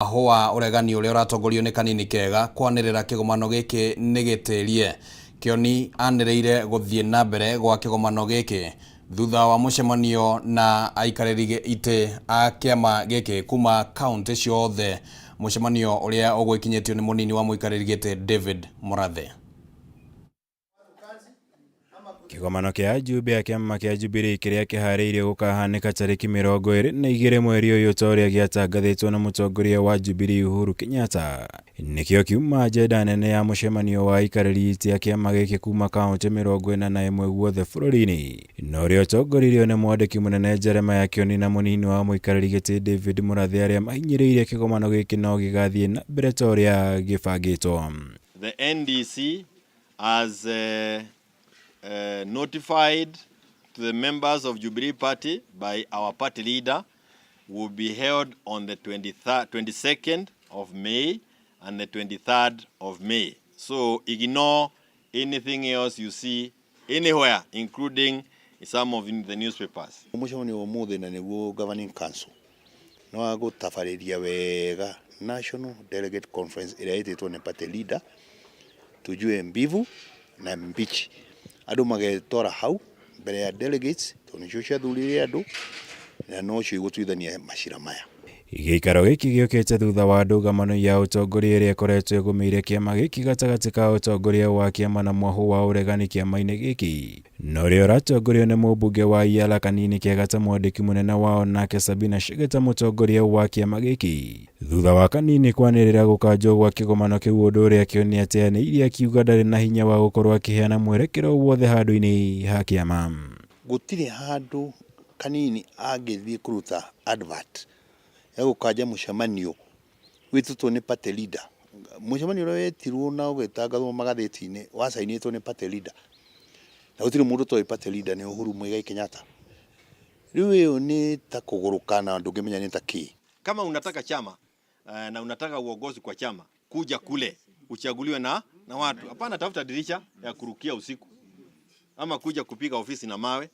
Wa ũregani ũrĩa ũratongorio nĩ Kanini Kega kwanĩrĩra kĩgomano gĩkĩ nĩ gĩtĩrie. Kĩoni anĩrĩire gũthiĩ na mbere gwa kĩgomano gĩkĩ thutha wa mũcemanio na aikarĩri itĩ a kĩama gĩkĩ kuma kaunti ciothe, mũcemanio ũrĩa ũgwĩkinyĩtio nĩ mũnini wa mũikarĩri gĩtĩ David Murathe. Kĩgomano kĩa ajumbe a kĩama kĩa Jubilee kĩrĩa kĩharĩirio gũkahanĩka tarĩki 22 mweri ũyũ ta ũrĩa gĩatangathĩtwo na mũtongoria wa Jubilee Uhuru Kenyatta, nĩkĩo kiuma agenda nene ya mũcemanio wa aikarĩri itĩ a kĩama gĩkĩ kuma kaũntĩ 41 guothe bũrũri-inĩ, na ũrĩa ũtongoririo nĩ mwandĩki mũnene Jeremiah Kĩoni na mũnini wa mũikarĩri gĩtĩ David Murathe, arĩa mahinyĩrĩirie kĩgomano gĩkĩ no gĩgathiĩ na mbere ta ũrĩa gĩbangĩtwo. The NDC has notified to the members of Jubilee Party by our party leader will be held on the 23rd, 22nd of May and the 23rd of May. So ignore anything else you see anywhere, including some of the newspapers. Mũcemanio wa ũmũthĩ na nĩguo Governing Council nĩ wa gũtabarĩria wega National Delegate Conference ĩrĩa ĩtĩtwo nĩ party leader, tujue mbivu na mbichi. Andũ magetwara hau mbere ya delegates tondũ nĩcio ciathurire andũ na nocio igũtuithania macira maya. Gĩikaro gĩkĩ gĩũkĩte thutha wa ndũgamano ya ũtongoria ĩrĩa ĩkoretwo ĩgũmĩire kĩama gĩkĩ gatagatĩ ka ũtongoria wa kĩama na mwahũ wa ũregani kĩama-inĩ gĩkĩ, na ũrĩa ũratongorio nĩ mũmbunge wa Iala Kanini Kega ta mwandĩki mũnene wao, nake Sabina Chege ta mũtongoria wa kĩama gĩkĩ. Thutha wa Kanini kwanĩrĩra gũkanjwo gwa kĩgomano kĩu, ũndũ ũrĩa Kĩoni ateanĩirie akiuga ndarĩ na hinya wa gũkorwo akĩheana mwerekero wothe handũ-inĩ ha kĩama. Gũtirĩ handũ Kanini angĩthiĩ kũruta advert ya gũkanja mũcemanio wĩtĩtwo nĩ party leader. Mũcemanio ũrĩa wetirwo na ũgĩtangathwo magathĩti-inĩ wacainĩtwo nĩ party leader, na gũtirĩ mũndũ ũtoĩ party leader nĩ Uhuru Muigai Kenyatta. Rĩu ĩyo nĩ ta kũgũrũka na ndũngĩmenya nĩ ta kĩ. Kama unataka chama na unataka uongozi kwa chama, kuja kule uchaguliwe na watu. Hapana, tafuta dirisha ya kurukia usiku ama kuja kupiga ofisi na mawe.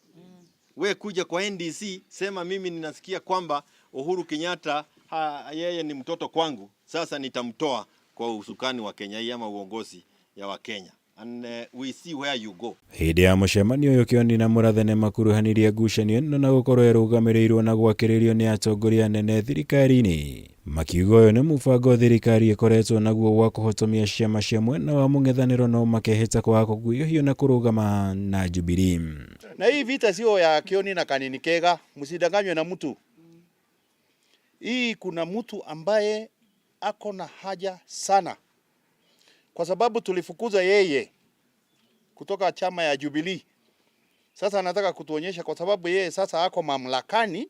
We kuja kwa NDC, sema mimi ninasikia kwamba Uhuru Kenyatta yeye ni mtoto kwangu, sasa nitamtoa kwa usukani wa Kenya hii ama uongozi ya wa Kenya. And we see where you go. Hĩndĩ ya mũcemanio ũyũ, Kĩoni na Mũrathe nĩ makuruhanirie ngucanio ĩno na gũkorwo ĩrũgamĩrĩirwo na gwakĩrĩrio nĩ atongoria anene thirikari-inĩ, makiuga ũyũ nĩ mũbango thirikari ĩkoretwo naguo wa kũhotomia ciama cia mwena wa mũng'ethanĩro, no makehĩta kwaga kũguoyohio na kũrũgama na Jubilee. Na hii vita sio ya Kioni na Kanini Kega, msidanganywe na mtu. Hii kuna mtu ambaye ako na haja sana, kwa sababu tulifukuza yeye kutoka chama ya Jubilee. Sasa anataka kutuonyesha kwa sababu yeye sasa ako mamlakani,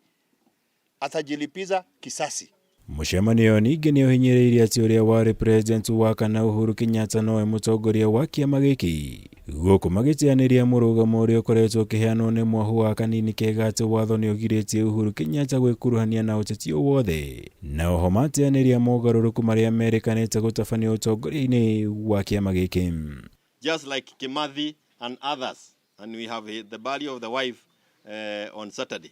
atajilipiza kisasi. Mũcemanio ningĩ nĩ ũhinyĩrĩirie atĩ ũrĩa warĩ president wa kana Uhuru Kenyatta nowe mũtongoria wa kĩama gĩkĩ, gũkũ magĩteanĩria mũrũgamo ũrĩa ũkoretwo ũkĩheanwo nĩ mwahũ wa Kanini Kega atĩ watho nĩ ũgirĩtie Uhuru Kenyatta gwĩkuruhania na ũteti o wothe, na oho mateanĩria mogarũrũku marĩa merĩkanĩte gũtabanio ũtongoria-inĩ wa kĩama gĩkĩ. Just like Kimathi and others, and we have the burial of the wife on Saturday,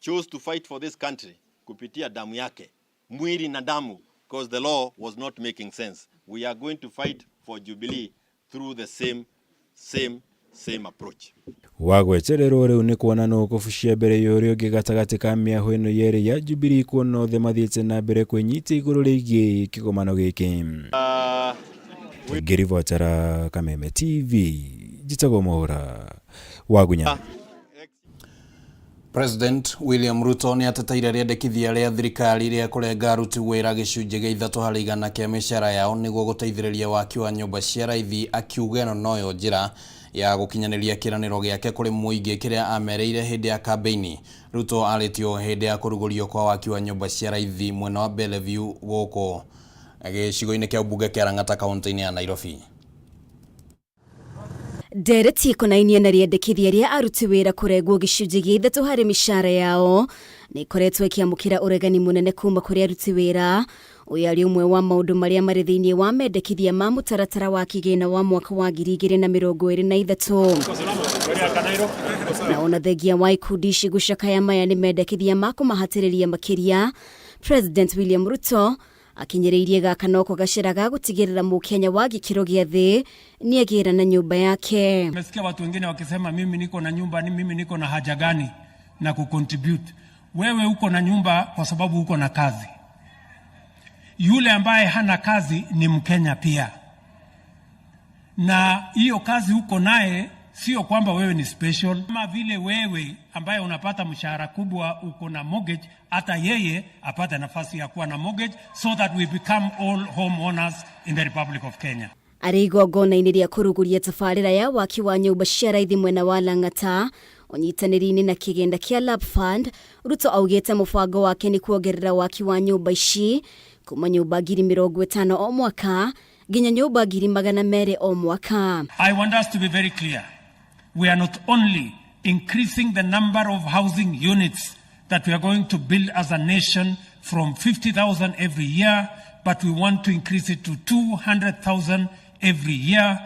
chose to fight for this country kupitia damu yake, mwili na damu, because the law was not making sense. We are going to fight for Jubilee through the same, same, same approach. Wa gwetererwo rĩu nĩ kuona nũ ũkũbucia mbere ya ũrĩa ũngĩ gatagatĩ ka mĩahũ ĩno yerĩ ya Jubilee, kuona othe mathiĩte na mbere kwĩnyitia igũrũ rĩgiĩ kĩgomano gĩkĩ. Ngĩribotera Kameme TV, njĩtagwo Mũhũra Wagunya. President William Ruto nĩ ateteire rĩendekithia rĩa thirikari rĩa kũrenga aruti wĩra 3% kĩa mĩcara yao nĩguo gũteithĩrĩria waki wa nyũmba cia raithi, akiuga ĩno noyo njĩra ya gũkinyanĩria kĩĩranĩro gĩake kũrĩ mũingĩ kĩrĩa amereire hĩndĩ ya kambĩini. Ruto arĩtio hĩndĩ ya kũrugũrio kwa waki wa nyũmba cia raithi mwena wa Bellevue gũkũ gĩcigo-inĩ kĩa mbunge kĩa Lang'ata, kaunti-inĩ ya Nairobi. Ndereti ĩkonainie na rĩendekithia rĩa aruti wĩra kũrengwo 3% harĩ mĩcara yao nĩ ĩkoretwo ĩkĩamũkĩra ũregani mũnene kuma kũrĩ aruti wĩra. Ũyũ arĩ ũmwe wa maũndũ marĩa marĩ thĩinĩ wa mendekithia ma mũtaratara wa kĩgĩna wa mwaka wa 2023, na ona thengia wa ikundi ici gũcakaya maya nĩ mendekithia ma kũmahatĩrĩria makĩria. President William Ruto akinyĩrĩirie gaka noko gacĩra ga gũtigĩrĩra mũkenya wa gĩkĩro gĩa thĩ nĩagĩra na nyũmba yake. Nimesikia watu wengine wakisema mimi niko na nyumba, ni mimi niko na haja gani na kucontribute. Wewe uko na nyumba kwa sababu uko na kazi. Yule ambaye hana kazi ni Mkenya pia, na hiyo kazi uko naye sio kwamba wewe ni special. Kama vile wewe ambaye unapata mshahara kubwa uko na mortgage, hata yeye apate nafasi ya kuwa na mortgage, so that we become all homeowners in the Republic of Kenya. Arĩ igongona-inĩ rĩa kũrugũria tabarĩra ya waki wa nyũmba cia raithi mwena wa Lang'ata ũnyitanĩri-inĩ na kĩgĩna kĩa Lab Fund, Ruto augĩte mũbango wake nĩ kuongerera waki wa nyũmba ici kuma nyũmba 50,000 o mwaka nginya nyũmba 200,000 o mwaka. I want us to be very clear. We are not only increasing the number of housing units that we are going to build as a nation from 50,000 every year, but we want to increase it to 200,000 every year,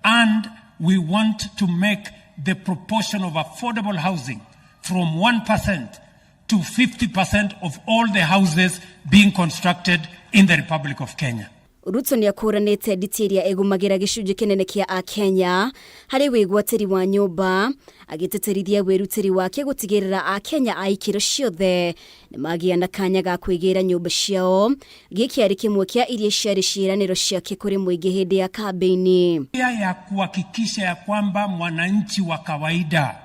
and we want to make the proportion of affordable housing from 1% to 50% of all the houses being constructed in the Republic of Kenya. Ruto nĩ akũranĩte nditi ĩrĩa ĩgũmagĩra gĩcunjĩ kĩnene kĩa akenya harĩ wĩgwatĩri wa nyũmba, agĩtĩtĩrithia wĩrutĩri wake gũtigĩrĩra akenya a ikĩro ciothe nĩ magĩa na kanya ga kwĩgĩra nyũmba ciao. Gĩkĩ arĩ kĩmwe kĩa iria ciarĩ ciĩranĩro ciake kũrĩ mũingĩ hĩndĩ ya kambĩini. Ya kuhakikisha ya kwamba mwananchi wa kawaida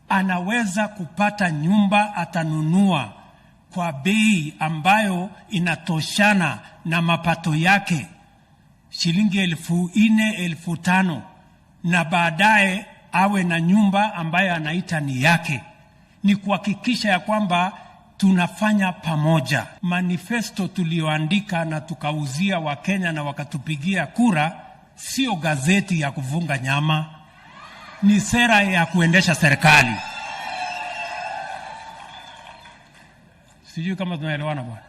anaweza kupata nyumba atanunua kwa bei ambayo inatoshana na mapato yake, shilingi 4,000, 5,000, na baadaye awe na nyumba ambayo anaita ni yake. Ni kuhakikisha ya kwamba tunafanya pamoja. Manifesto tuliyoandika na tukauzia Wakenya na wakatupigia kura sio gazeti ya kuvunga nyama, ni sera ya kuendesha serikali. Sijui kama tunaelewana bwana.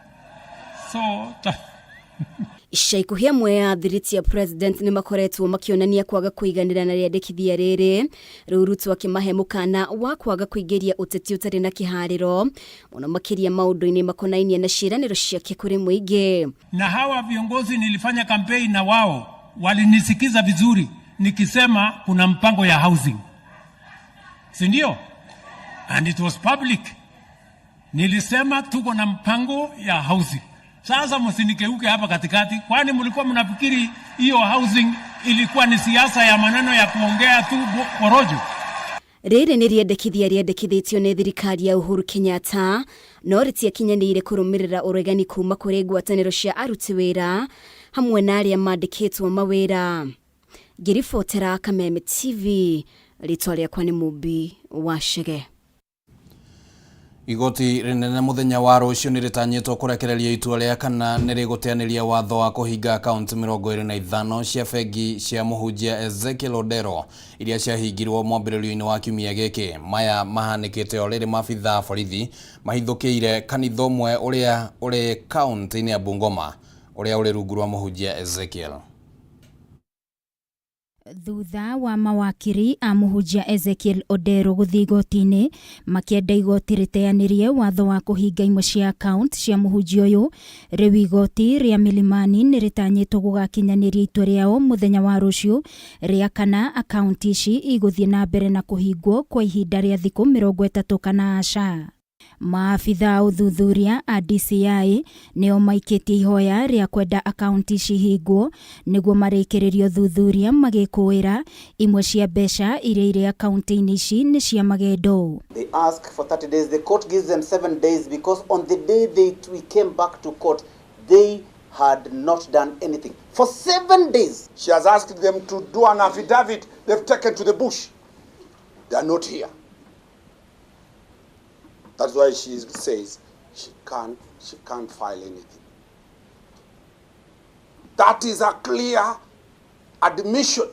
Ica ikuhĩ amwe ya thiriti ya president nĩ makoretwo makĩonania kwaga kũiganĩra na rĩandĩkithia rĩrĩ, rĩu Ruto akĩmahe mũkana wa kwaga kũingĩria ũteti ũtarĩ na kĩharĩro mũno makĩria maũndũ-inĩ makonainie na ciĩranĩro ciake kũrĩ mũingĩ. Na hawa viongozi nilifanya kampeni na wao walinisikiza vizuri nikisema kuna mpango ya housing, si ndio? And it was public. Nilisema tuko na mpango ya housing. Sasa msinikeuke hapa katikati, kwani mlikuwa mnafikiri hiyo housing ilikuwa ni siasa ya maneno ya kuongea tu porojo? Rĩrĩ nĩ rĩendekithia rĩendekithĩtio nĩ thirikari ya Uhuru Kenyatta no rĩtiakinyanĩire kũrũmĩrĩra ũregani kuma kũrĩ ngwatanĩro cia aruti wĩra hamwe na arĩa mandĩkĩtwo mawĩra. Ngĩribotera Kameme TV, rĩtwa rĩakwa nĩ Mũmbi wa Chege. Igoti rinene muthenya wa rucio nĩ rĩtanyĩtwo kũrekereria itua rĩa kana nĩ rĩgũteanĩria watho wa kũhinga akaunti 25 cia bengi cia mũhunjia Ezekiel Odero iria ciahingirwo mwambĩrĩrio-inĩ wa kiumia gĩkĩ. Maya mahanĩkĩte o rĩrĩ maabithaa a borithi mahithũkĩire kanitha ũmwe ũrĩa ũrĩ kaunti-inĩ ya Bungoma ũrĩa ũrĩ rungu rwa mũhunjia Ezekiel. Thutha wa mawakiri a mũhunjia Ezekiel Odero gũthiĩ igoti-inĩ makĩenda igoti rĩteanĩrie watho wa kũhinga imwe cia account cia mũhunjia ũyũ, rĩu igoti rĩa Milimani nĩ rĩtanyĩtwo gũgakinyanĩria itua rĩao mũthenya wa rũciũ rĩa kana akaunti ici igũthiĩ na mbere na kũhingwo kwa ihinda rĩa thikũ 30 kana aca. Maabitha a ũthuthuria a DCI nĩo maikĩtie ihoya rĩa kwenda akaunti ici hingwo nĩguo marĩkĩrĩrie ũthuthuria magĩkũĩra imwe cia mbeca iria irĩ akaunti-inĩ ici nĩ cia magendo. They ask for 30 days. The court gives them 7 days because on the day we came back to court, they had not done anything. For 7 days. She has asked them to do an affidavit. They've taken to the bush. They are not here. That's why she says she can't file anything. That is a clear admission.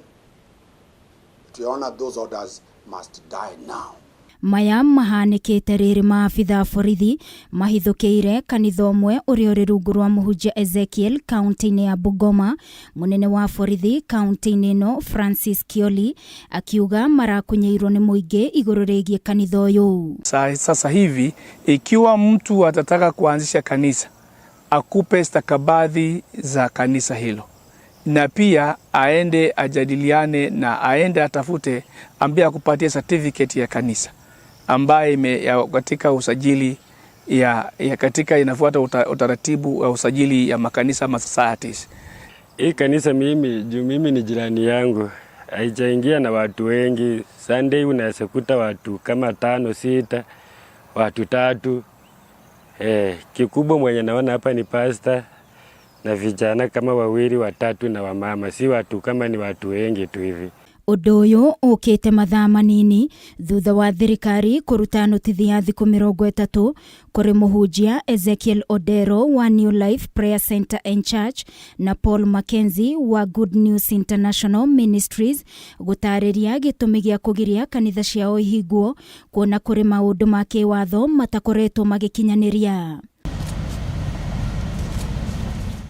Your Honor, those orders must die now. Maya mahanĩkĩte rĩrĩ maabitha a borithi mahithũkĩire kanitha ũmwe ũrĩa ũrĩ rungu rwa mũhunjia Ezekiel kaunti-inĩ ya Bungoma. Mũnene wa borithi kaunti-inĩ ĩno Francis Kioli akiuga marakunyeirwo nĩ mũingĩ igũrũ rĩgiĩ kanitha ũyũ. Sasa hivi ikiwa mtu atataka kuanzisha kanisa akupe stakabadhi za kanisa hilo, na pia aende ajadiliane na aende atafute ambaye akupatie certificate ya kanisa ambaye katika usajili ya katika inafuata utaratibu wa usajili ya makanisa ama societies. Hii kanisa mimi juu mimi ni jirani yangu, haijaingia na watu wengi. Sunday unaweza kuta watu kama 5 6, watu 3. Kikubwa mwenye naona hapa ni pastor na vijana kama 2 3 na wamama, si watu kama ni watu wengi tu hivi. Ũndũ ũyũ ũkĩte mathaa manini thutha wa thirikari kũruta notithi ya thikũ 30 kũrĩ mũhunjia Ezekiel Odero wa New Life Prayer Center and Church na Paul Mackenzie wa Good News International Ministries gũtarĩria gĩtũmi gĩa kũgiria kanitha ciao ihingwo kuona kũrĩ maũndũ ma kĩwatho matakoretwo magĩkinyanĩria.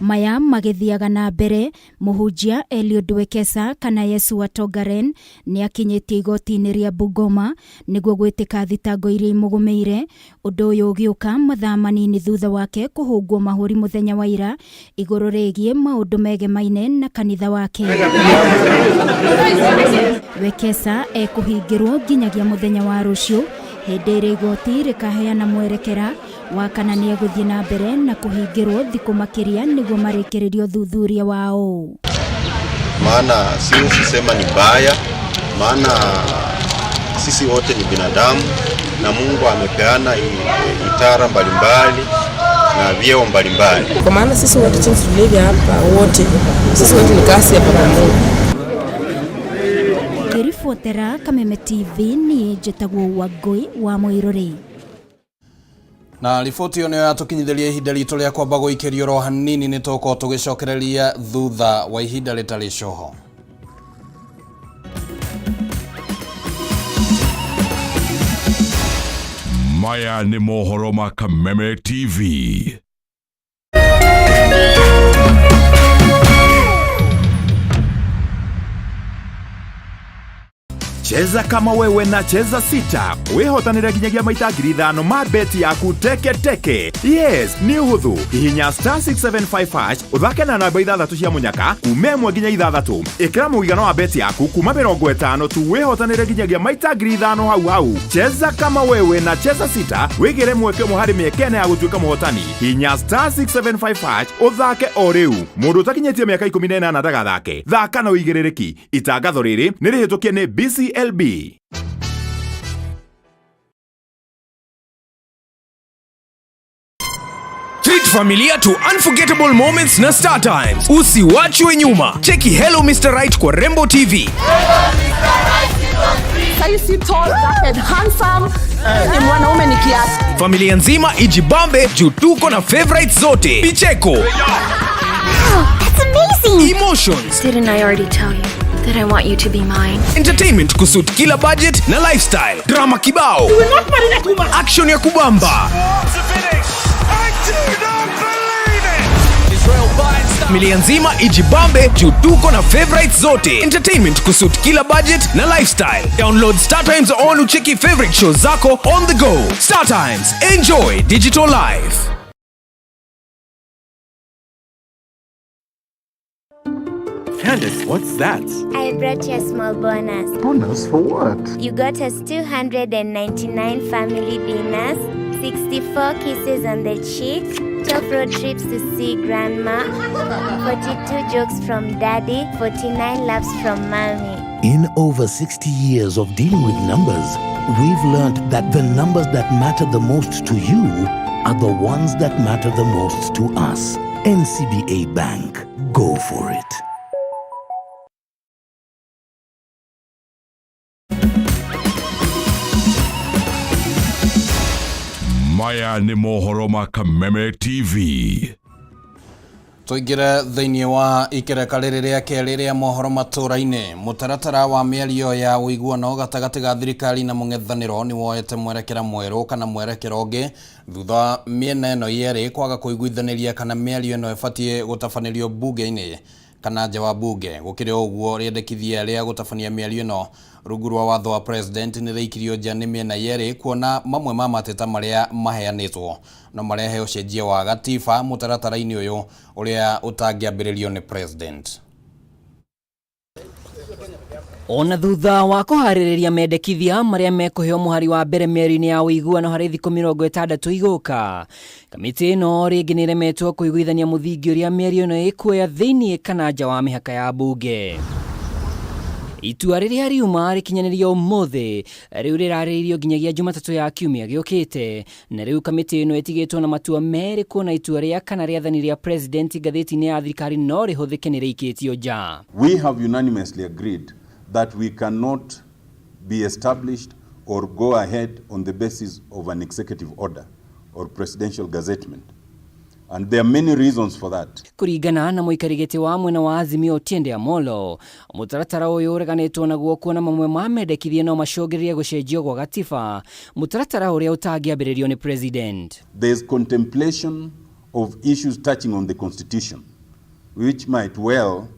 Maya magĩthiaga na mbere, mũhunjia Eliud Wekesa kana Yesu wa Tongaren nĩ akinyĩtie igoti-inĩ rĩa Bungoma nĩguo gwĩtĩka thitango iria imũgũmĩire. Ũndũ ũyũ ũgĩũka mathaa manini thutha wake kũhũngwo mahũri mũthenya wa ira igũrũ rĩgiĩ maũndũ megemaine na kanitha wake. Wekesa ekũhingĩrwo nginyagia mũthenya wa rũciũ hĩndĩ ĩrĩa igoti rĩkaheana mwerekera wa kana nĩ egũthiĩ na mbere na kũhingĩrwo thikũ makĩria nĩguo marĩkĩrĩrie ũthuthuria wao. Maana siwezi sema ni baya, maana sisi wote ni binadamu na Mungu amepeana itara mbalimbali na vyeo mbalimbali. Kwa maana sisi wote jinsi tulivyo hapa wote, sisi wote ni kazi ya Baba Mungu. Ngĩribotera Kameme TV niĩ njĩtagwo Wangũi wa Mũirũrĩ. Na riboti ĩyo nĩyo yatũkinyithĩria ihinda ritũ rĩa kwamba gũikĩrio ro hanini, nĩ tũgũkorwo tũgĩcokereria thutha wa ihinda rĩtarĩ coho. Maya nĩ mohoro ma Kameme TV. Cheza kama wewe na Cheza 6 wihotanire nginyagia maita 5,000 ma beti yaku teke teke. Yes, nĩ ũhũthũ. Hihinya *675 hash ũthake na namba 6 cia mũnyaka kuma 1 nginya 6. Ĩkĩra mũigana wa beti yaku kuma 50 tu wihotanire nginyagia maita 5,000 hau hau. Cheza kama wewe na Cheza 6 wĩgĩre mweke ũmwe harĩ mĩeke ĩna ya gũtuĩka mũhotani. Hihinya *675 hash ũthake o rĩu. Mũndũ ũtakinyĩtie mĩaka 18 ndagathake. Thaka na ũigĩrĩrĩki. Itangatho rĩrĩ nĩ rĩhĩtũkie nĩ BCLB. Treat familia to unforgettable moments na Star Times. Usiwachwe nyuma. Cheki Hello Mr. Right kwa Rembo TV. Saisi tall, dark and handsome. Ni mwanaume ni kiasi. Familia nzima ijibambe juu tuko na favorites zote. Picheko. Oh, that's amazing. Emotions. Didn't I already tell you that I want you to be mine? Entertainment kusuit kila budget na lifestyle. Drama kibao. You will not marry that woman. Action ya kubamba. Familia nzima ijibambe juu tuko na favorites zote. Entertainment kusuit kila budget na lifestyle. Download Star Times on ucheki favorite shows zako on the go. Star Times, enjoy digital life. Candice, what's that? I brought you a small bonus. Bonus for what? You got us 299 family dinners, 64 kisses on the cheek, 12 road trips to see grandma, 42 jokes from daddy, 49 laughs from mommy. In over 60 years of dealing with numbers, we've learned that the numbers that matter the most to you are the ones that matter the most to us. NCBA Bank. Go for it. Maya nĩ mohoro ma Kameme TV. Tũingĩre thĩinĩ wa ikereka rĩrĩ rĩa kerĩ rĩa mohoro matũra-inĩ. Mũtaratara wa mĩario ya ũiguano gatagatĩ ga thirikari na mũng'ethanĩro nĩ woete mwerekera mwerũ kana mwerekera ũngĩ thutha wa mĩena ĩno yerĩ kwaga kũiguithanĩria kana mĩario ĩno ĩbatiĩ gũtabanĩrio mbunge-inĩ kana nja wa mbunge. Gũkĩrĩ o ũguo, rĩendekithia rĩa gũtabania mĩario ĩno rungu rwa watho wa president nĩ rĩikirio nja nĩ mĩena yerĩ kuona mamwe ma mateta marĩa maheanĩtwo no marehe ũcenjia wa gatiba mũtaratara-inĩ ũyũ ũrĩa ũtangĩambĩrĩrio nĩ president. Ona thutha wa kũharĩrĩria mendekithia marĩa mekũheo mũhari wa mbere mĩario-inĩ ya ũiguano harĩ thikũ 60 igũka, kamĩtĩ ĩno rĩngĩ nĩ ĩremetwo kũiguithania mũthingi ũrĩa mĩario ĩno ĩkuoya thĩinĩ kana nja wa mĩhaka ya mbunge. Itua rĩrĩa riuma rĩkinyanĩrio ũmũthĩ rĩu rĩrarĩrĩirio nginyagia Jumatatũ ya kiumia gĩũkĩte, na rĩu kamĩtĩ ĩno ĩtigĩtwo na matua merĩ kuona itua rĩa kana rĩathani rĩa president ngathĩti-inĩ ya thirikari no rĩhũthĩke nĩ rĩikĩtio nja. We have unanimously agreed that we cannot be established or go ahead on the basis of an executive order or presidential gazettement. And there are many reasons for that. Kũringana na mũikari gĩtĩ wa mwena wa Azimio Otiende Amollo, mũtaratara ũyũ ũreganĩtwo naguo kuona mamwe ma mendekithia no macũngĩrĩrie gũcenjio gwa gatiba, mũtaratara ũrĩa ũtangĩambĩrĩrio nĩ president. There is contemplation of issues touching on the constitution, which might well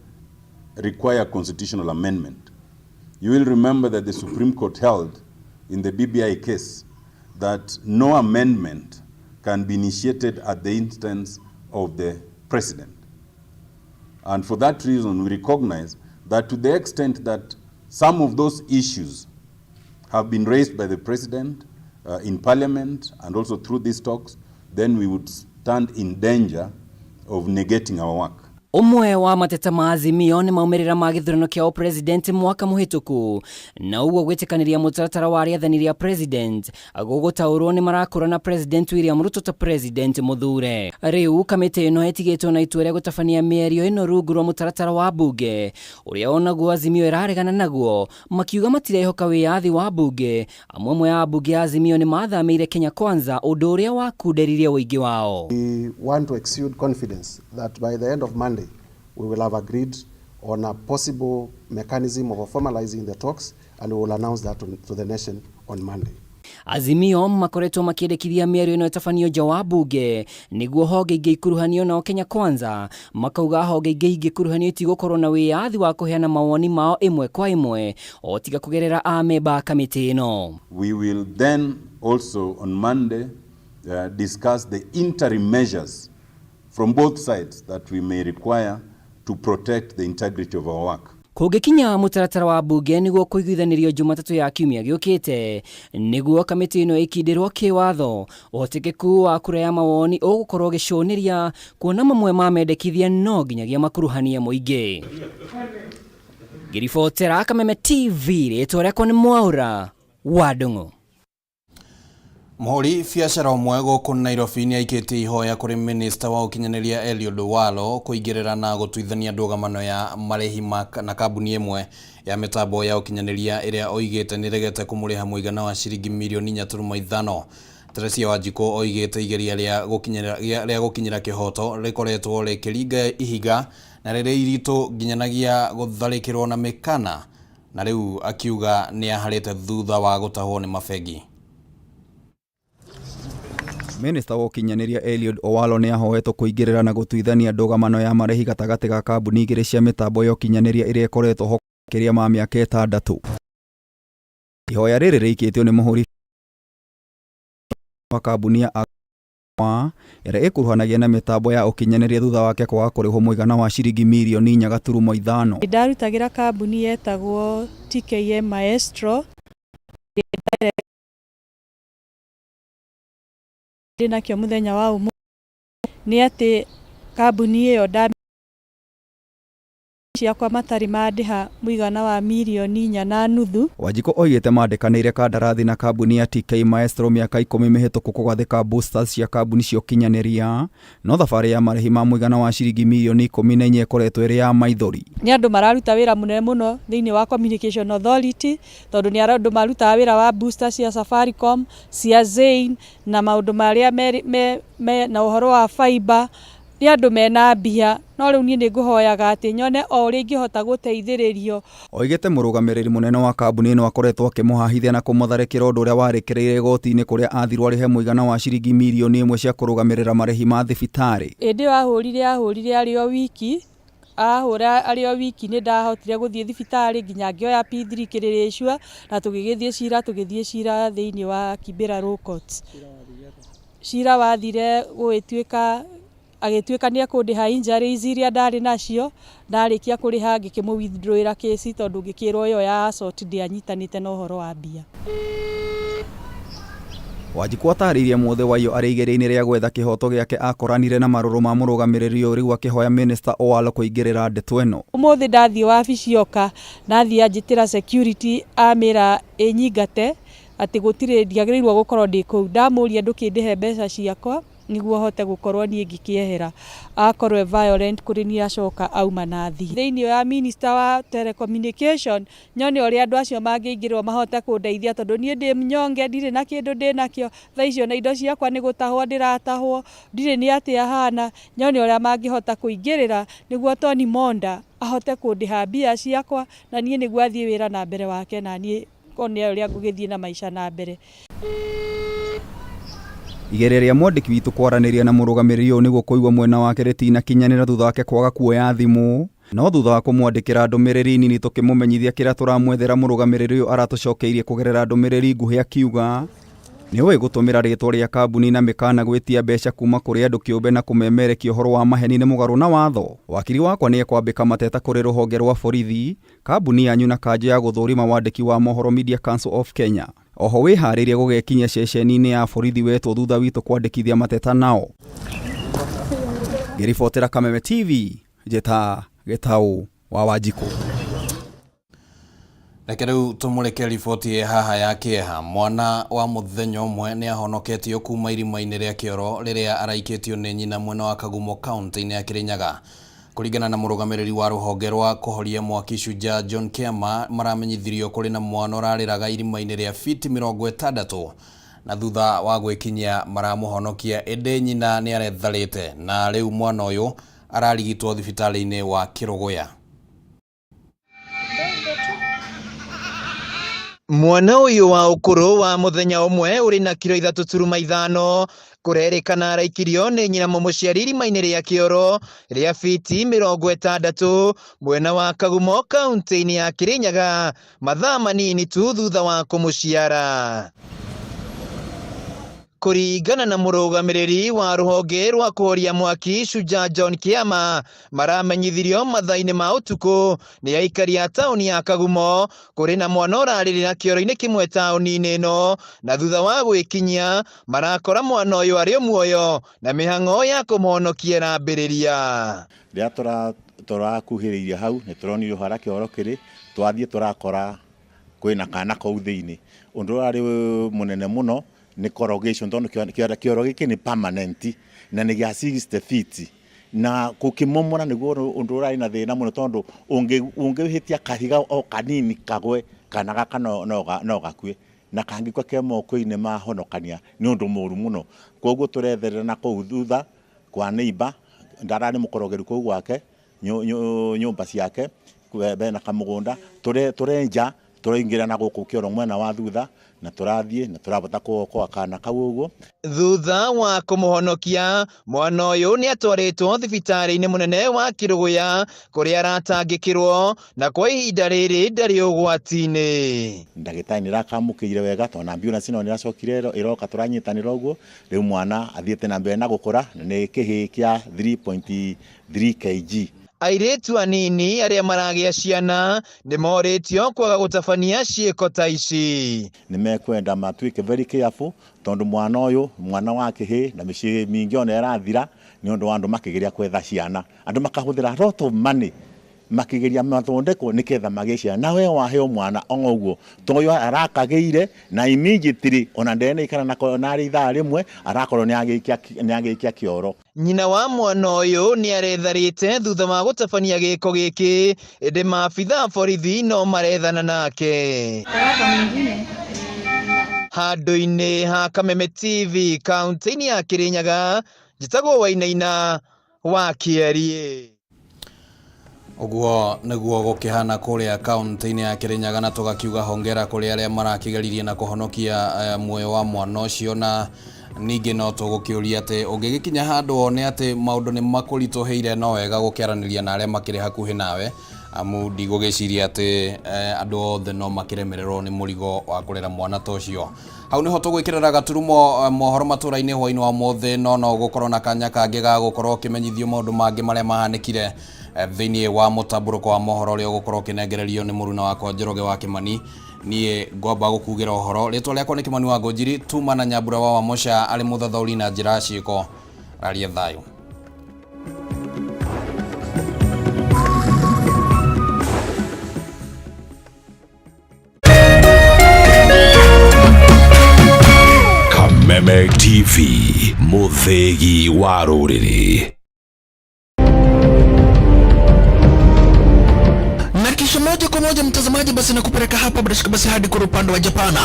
require constitutional amendment. You will remember that the Supreme Court held in the BBI case that no amendment can be initiated at the instance of the president. And for that reason, we recognize that to the extent that some of those issues have been raised by the president in parliament and also through these talks, then we would stand in danger of negating our work. Ũmwe wa mateta ma Azimio nĩ maumĩrĩra ma gĩthurano kĩa ũpresident mwaka mũhĩtũku, na ũguo gwĩtĩkanĩria mũtaratara wa rĩathani rĩa president gũgũtaũrwo nĩ marakũrana President William Ruto ta president mũthure. Rĩu kamĩtĩ ĩno ĩtigĩtwo na itua rĩa gũtabania mĩario ĩno rungu rwa mũtaratara wa mbunge ũrĩa onaguo Azimio ĩraregana naguo, makiuga matirehoka wĩyathi wa mbunge. Amwe amwe a mbunge ya Azimio nĩ mathamĩire Kenya Kwanza, ũndũ ũrĩa wakunderirie ũingĩ wao. We want to exude confidence that by the end of Monday we will have agreed on a possible mechanism of formalizing the talks, and we will announce that to the nation on Monday. Azimio makoretwo makĩendekithia mĩario ĩno ĩtabanio nja wa mbunge nĩguo honge ingĩ ikuruhanio, nao Kenya Kwanza makauga honge ingĩ ingĩkuruhanio itigũkorwo na wĩyathi wa kũheana mawoni mao ĩmwe kwa ĩmwe o tiga kũgerera amemba a kamĩtĩ ĩno. We will then also on Monday discuss the interim measures from both sides that we may require to protect the integrity of our work. Kũngĩkinya mũtaratara wa mbunge nĩguo kũiguithanĩrio Jumatatũ ya kiumia gĩũkĩte nĩguo kamĩtĩ ĩno ĩkindĩrwo kĩwatho, ũhotekeku wa kura ya mawoni ũgũkorwo ũgĩcũnĩria kuona mamwe ma mendekithia no nginyagia makuruhanie mũingĩ. Ngĩribotera Kameme TV, rĩtwa rĩakwa nĩ Mwaũra wa Ndung'u. Mũhũri biacara ũmwe gũkũ Nairobi nĩ aikĩtie ihoya kũrĩ minista wa ũkinyanĩria Eliud Owalo kũingĩrĩra na gũtuithania ndũgamano ya marĩhi na kambuni ĩmwe ya mĩtambo ya ũkinyanĩria ĩrĩa oigĩte nĩregete kũmũrĩha mũigana wa ciringi mirioni 4.5. Teresia Wanjikũ oigĩte igeria rĩa gũkinyĩra kĩhoto rĩkoretwo rĩkĩringa ihiga na rĩrĩ iritũ nginyanagia gũtharĩkĩrwo na mĩkana, na rĩu akiuga nĩaharĩte thutha wa gũtahwo nĩ mabengi. Minista wa ũkinyanĩria Eliud Owalo nĩ ahoetwo kũingĩrĩra na gũtuithania ndũgamano ya marĩhi gatagatĩ ga kambuni igĩrĩ cia mĩtambo ya ũkinyanĩria ĩrĩa ĩkoretwo ho makĩria ma mĩaka 6. Ihoya rĩrĩ rĩikĩtio nĩ mũhũri wa kambuni ya ĩrĩa ĩkuruhanagia na mĩtambo ya ũkinyanĩria thutha wake kwaga kũrĩhwo mũigana wa ciringi mirioni 4.5. Ndarutagĩra kambuni yetagwo TKM Maestro ndĩnakĩo mũthenya wa ũmũthĩ nĩ atĩ kambuni ĩyo ciakwa matarĩ mandĩha mũigana wa mirioni 4.5. Wanjikũ oigĩte mandĩkanĩire kandarathi na kambuni ya TK Maestro mĩaka 10 mĩhĩtũku kũgathĩka boosters cia kambuni cia ũkinyanĩria, no thabarĩ ya marĩhi ma mũigana wa ciringi mirioni 14 ĩkoretwo ĩrĩ ya maithori. Nĩ andũ mararuta wĩra mũnene mũno thĩinĩ wa Communication Authority, tondũ nĩ andũ marutaga wĩra wa booster cia Safaricom, cia Zain na maũndũ marĩa me na ũhoro wa fiber. Nĩ andũ mena mbia, no rĩu niĩ nĩ ngũhoyaga atĩ nyone o ũrĩa ingĩhota gũteithĩrĩrio. Oigĩte mũrũgamĩrĩri mũnene wa kambuni ĩno akoretwo akĩmũhahithia na kũmũtharĩkĩra ũndũ ũrĩa warĩkĩrĩire igoti-inĩ kũrĩa athirwo arĩhe mũigana wa ciringi mirioni ĩmwe cia kũrũgamĩrĩra marĩhi ma thibitarĩ. Hĩndĩ ĩyo ahũrire ahũrire arĩ o wiki, ahũra arĩ o wiki nĩ ndahotire gũthiĩ thibitarĩ nginya ngĩoya P3 kĩrĩrĩcua na tũgĩgĩthiĩ cira tũgĩthiĩ cira thĩinĩ wa Kibera Law Courts. Cira wathire gũgĩtuĩka agĩtuĩka nĩ ekũndĩha injuries iria ndarĩ nacio, ndarĩkia kũrĩha ngĩkĩmũ withdraw ĩra kesi tondũ ngĩkĩrwo ĩyo ya assault ndĩanyitanĩte na ũhoro wa mbia. Wanjikũ atarĩirie Mũthĩ Waiyũ arĩ igeria-inĩ rĩa gwetha kĩhoto gĩake akoranire na marũrũ ma mũrũgamĩrĩri ũyũ rĩu akĩhoya Minista Owalo kũingĩrĩra ndeto ĩno. Ũmũthĩ ndathiĩ wabici oka, ndathiĩ anjĩtĩra security amĩra ĩnyingate atĩ gũtirĩ ndiagĩrĩirwo gũkorwo ndĩ kũu. Ndamũria ndũkĩndĩhe mbeca ciakwa nĩguo hote gũkorwo niĩ ngĩkĩehera. Akorwo e violent kũrĩ niĩ acoka auma na athiĩ. Thĩinĩ wa minister wa telecommunication nyone ũrĩa andũ acio mangĩingĩrĩrwo mahote kũndeithia tondũ niĩ ndĩ mnyonge ndirĩ na kĩndũ ndĩnakĩo, thaa ici ona indo ciakwa nĩ gũtahwo ndĩratahwo, ndirĩ nĩ atĩa hana, nyone ũrĩa mangĩhota kũingĩrĩra nĩguo Tony Monda ahote kũndĩha mbia ciakwa na niĩ nĩguo athiĩ wĩra na mbere wake na niĩ one ũrĩa ngũgĩthiĩ na maica na mbere. Igeria rĩa mwandĩki witũ kwaranĩria na mũrũgamĩrĩri ũyũ nĩguo kũigua mwena wake rĩtinakinyanĩra thutha wake kwaga kuoya thimũ. No thutha wa kũmwandĩkĩra ndũmĩrĩri nini tũkĩmũmenyithia kĩrĩa tũramwethera mũrũgamĩrĩri ũyũ aratũcokeirie kũgerera ndũmĩrĩri nguhĩ akiuga nĩ ũĩ gũtũmĩra rĩtwa rĩa kambuni na mĩkana gwĩtia mbeca kuma kũrĩ andũ kĩũmbe na kũmemerekia ũhoro wa maheni nĩ mũgarũ na watho. Wakiri wakwa nĩ ekwambĩka mateta kũrĩ rũhonge rwa borithi, kambuni yanyu na kanjũ ya gũthũrima wandĩki wa mohoro Media Council of Kenya. Oho wĩharĩrie gũgekinyia ceceni-inĩ ya borithi wetwo thutha witũ kwandĩkithia mateta nao. Ngĩribotera Kameme TV, njĩta Gĩtaũ wa Wanjikũ. Reke rĩu tũmũrĩke riboti ĩ haha ya kĩeha. Mwana wa mũthenya ũmwe nĩ ahonoketio kuma irima-inĩ rĩa kĩoro rĩrĩa araikĩtio nĩ nyina mwena wa Kagumo kaunti-inĩ ya Kirinyaga. Kũringana na mũrũgamĩrĩri wa rũhonge rwa kũhoria mwaki Shujaa John Kĩama, maramenyithirio kũrĩ na mwana ũrarĩraga irima-inĩ rĩa fiti 60 na thutha wa gwĩkinyia maramũhonokia ĩndĩ nyina nĩ aretharĩte na rĩu mwana ũyũ ararigitwo thibitarĩ-inĩ wa Kĩrũgũya. Mwana ũyũ wa ũkũrũ wa mũthenya ũmwe ũrĩ na kiro 3.5 kũrerĩkana araikirio nĩ nyina mũmũciari irima-inĩ rĩa kĩoro rĩa fiti 60 mwena wa Kagumo kaunti-inĩ ya Kirinyaga mathaa manini tu thutha wa kũmũciara. Kũringana na mũrũgamĩrĩri wa rũhonge rwa kũhoria mwaki Shujaa John Kĩama, maramenyithirio mathaa-inĩ ma ũtukũ nĩ aikari a taũni ya Kagumo kũrĩ na mwana ũrarĩrĩra kĩoro-inĩ kĩmwe taũni-inĩ ĩno, na thutha wa gwĩkinyia marakora mwana ũyũ arĩ o muoyo na mĩhang'o ya kũmũhonokia ĩrambĩrĩria. Rĩrĩa tũrakuhĩrĩirie hau nĩ tũronire harĩa kĩoro kĩrĩ, twathiĩ tũrakora kwĩna kana kau thĩinĩ. Ũndũ ũrĩa warĩ mũnene mũno nĩ corrugation tondũ kĩoro gĩkĩ nĩ permanent na nĩ gĩa 60 feet na gũkĩmomora nĩguo ũndũ ũrarĩ na thĩna mũno tondũ ũngĩhĩtia kahiga o kanini kagwe kana gaka no gakue na kangĩkua ke moko-inĩ ma honokania nĩ ũndũ mũru mũno. Koguo tũretherera na kũu thutha kwa neighbor ndararĩ mũkorogeru kũu gwake nyũmba ciake bena kamũgũnda tũrenja tũraingĩra na gũkũ kĩoro mwena wa thutha na tũrathiĩ na tũrabota kuokoa kana kau ũguo. Thutha wa kũmũhonokia mwana ũyũ nĩ atwarĩtwo thibitarĩ-inĩ mũnene wa Kĩrũgũya kũrĩa aratangĩkĩrwo na kwa ihinda rĩrĩ ndarĩ ũgwati-inĩ. Ndagĩtarĩ nĩ ĩrakamũkĩire wega tondũ ambulance no nĩracokire ĩroka tũranyitanĩra ũguo rĩu mwana athiĩte na mbere na gũkũra nĩ kĩhĩĩ kĩa 3.3 kg. Airĩtu anini arĩa maragĩa ciana nĩ morĩtio kwaga gũtabania ciĩko ta ici. Nĩ mekwenda matuĩke very careful tondũ mwana ũyũ mwana wa kĩhĩĩ na mĩciĩ mĩingĩ ona ĩrathira nĩ ũndũ wa andũ makĩgeria gwetha ciana. Andũ makahũthĩra a lot of money makĩgeria mathondekwo nĩgetha magĩe ciana. Na we waheo mwana o ũguo to ũyũ arakagĩire na immediately ona ndenaikara nako narĩ ithaa rĩmwe arakorwo nĩ agĩikia kĩoro. Nyina wa mwana ũyũ nĩ aretharĩte thutha wa gũtabania gĩko gĩkĩ ĩndĩ maabitha a borithi no marethana nake. Handũ-inĩ ha Kameme TV kaunti-inĩ ya Kirinyaga, njĩtagwo Wainaina Wa Kĩeri. Ũguo nĩguo gũkĩhana kũrĩa kaunti-inĩ ya Kirinyaga, na tũgakiuga hongera kũrĩ arĩa marakĩgeririe na kũhonokia muoyo wa mwana ũcio. Na ningĩ no tũgũkĩũria atĩ ũngĩgĩkinya handũ wone atĩ maũndũ nĩ makũritũhĩire, no wega gũkĩaranĩria na arĩa makĩrĩ hakuhĩ nawe, amu ndigũgĩciria atĩ andũ othe no makĩremererwo nĩ mũrigo wa kũrera mwana ta ũcio. Hau niho tũgwĩkĩrĩra gaturumo mohoro matũra-inĩ hwaĩ-inĩ wa ũmũthĩ, no no ũgũkorwo na kanya kangĩ ga gũkorwo ũkĩmenyithio maũndũ mangĩ marĩa mahanĩkire thĩinĩ wa mũtambũrũko wa mohoro ũrĩa ũgũkorwo ũkĩnengererio nĩ mũruna wakwa Njoroge wa Kĩmani. Niĩ ngwamba gũkugĩra ũhoro, rĩtwa rĩakwa nĩ Kĩmani wa Ngũnjiri, tuma na Nyambura wa Wamũca arĩ mũthathaũri na njĩra ya ciĩko. Raria thayũ. Kameme TV, mũthĩgi wa rũrĩrĩ. Na kisha moja kwa moja mtazamaji, basi nakupeleka hapa bila shaka basi hadi kwa upande wa Japana.